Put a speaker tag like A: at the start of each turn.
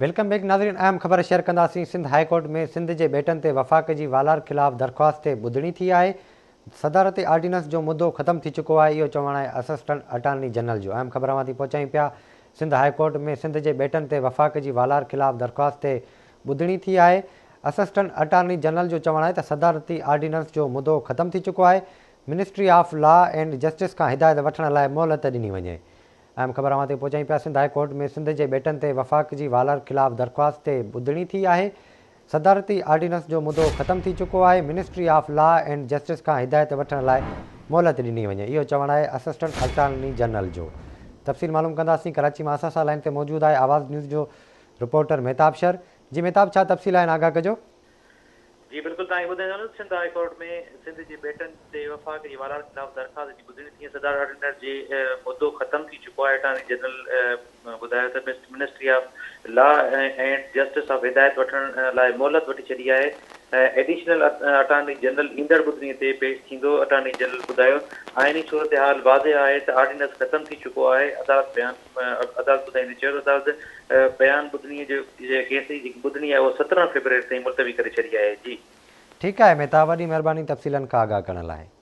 A: Welcome back ناظرين اهم خبر شيئر ڪنداسين سنڌ هاء ڪورٽ ۾ سنڌ جي ٻيٽن تي وفاق جي والار خلاف درخواست تي ٻڌڻي ٿي آهي صدارتي آرڊيننس جو مدو ختم ٿي چڪو آهي اهو چوڻ آهي اسسٽنٽ اٽارني جنرل جو اهم خبر اوهان تائين پهچايون پيا سنڌ هاء ڪورٽ ۾ سنڌ جي ٻيٽن تي وفاق جي والار خلاف درخواست تي ٻڌڻي ٿي آهي اسسٽنٽ اٽارني جنرل جو چوڻ آهي ته صدارتي آرڊيننس جو مدو ختم ٿي چڪو آهي ministry of law and justice کان هدايت وٺڻ لاء مهلت ڏني وڃي اهم خبر اوهان تائين پهچايون پيا سنڌ هاء ڪورٽ ۾ سنڌ جي ٻيٽن تي وفاق جي والار خلاف درخواست تي ٻڌڻي ٿي آهي، صدارتي آرڊيننس جو مدو ختم ٿي چڪو آهي، ministry of law and justice کان هدايت وٺڻ لاء مهلت ڏني وڃي، اهو چوڻ آهي اسسٽنٽ اٽارني جنرل جو. تفصيل معلوم ڪنداسين، ڪراچي مان اسان سان لائين تي موجود آهي آواز نيوز جو رپورٽر مهتاب شر، جي مهتاب ڇا تفصيل آهن آگاهه ڪجو.
B: جي بلڪل توهان کي ٻڌائيندو هلان ته سنڌ هاء ڪورٽ ۾ سنڌ جي ٻيٽن تي وفاق جي والار خلاف درخواست جي ٻڌڻي ٿي ۽ صدارت آرڊيننس جي مدو ختم ٿي چڪو آهي اٽارني جنرل ٻڌايو ته ministry of law and justice of هدايت وٺڻ لاء مهلت وٺي ڇڏي آهي ايڊيشنل اٽارني جنرل ايندڙ ٻڌڻي تي پيش ٿيندو اٽارني جنرل ٻڌايو آئيني صورتحال واضح آهي ته آرڊيننس ختم ٿي چڪو آهي عدالت بيان عدالت ٻڌائيندي چيو ته عدالت بيان ٻڌڻي جو ڪيس جي جيڪي ٻڌڻي آهي اها 17 فيبروري تائين ملتوي ڪري ڇڏي آهي جي.
A: ٺيڪ آهي مهتاب وڏي مهرباني تفصيلن کان آگاهه ڪرڻ لاء.